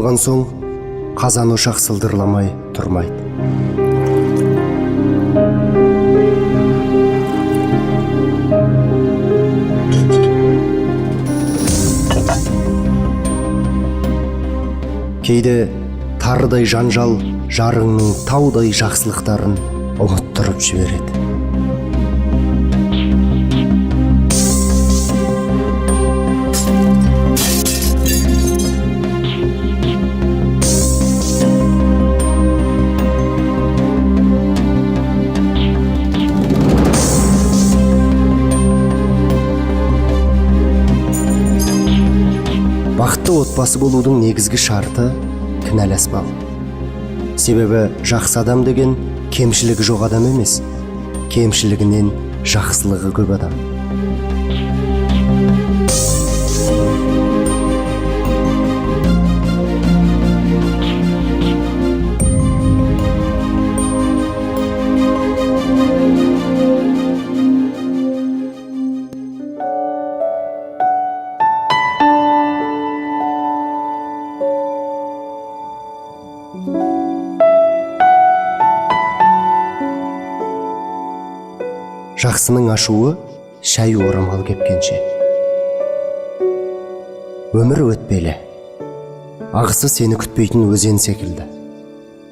болған соң қазан ошақ сылдырламай тұрмайды. Кейде тарыдай жанжал жарыңның таудай жақсылықтарын ұмыттырып жібереді. Бақытты отбасы болудың негізгі шарты кінәласпау. Себебі жақсы адам деген кемшілігі жоқ адам емес, кемшілігінен жақсылығы көп адам. Жақсының ашуы шай орамал кепкенше. Өмір өтпелі. Ағысы сені күтпейтін өзен секілді.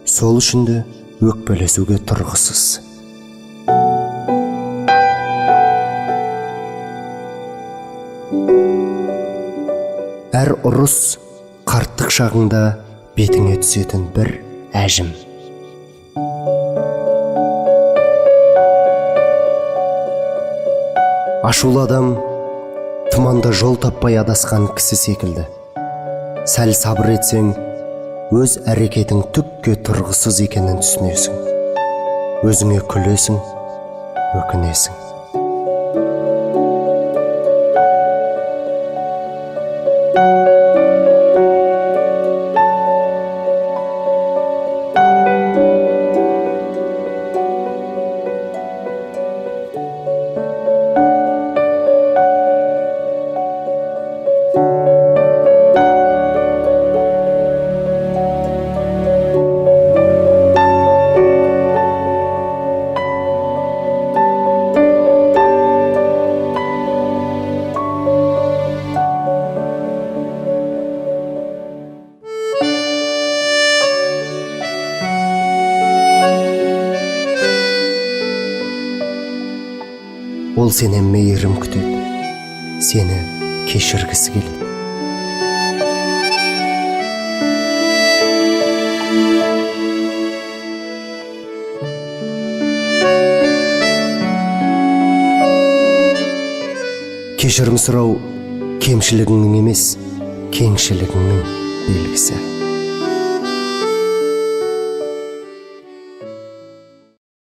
Сол үшін де өкпелесуге тұрғысыз. Әр ұрыс қарттық шағыңда бетіңе түсетін бір әжім. Ашулы адам тұманда жол таппай адасқан кісі секілді. Сәл сабыр етсең, өз әрекетің түкке тұрғысыз екенін түсінесің. Өзіңе күлесің, өкінесің. Ол сенен мейірім күтеді, сені кешіргісі келеді. Кешірім сұрау кемшілігіңнің емес, кеңшілігіңнің белгісі.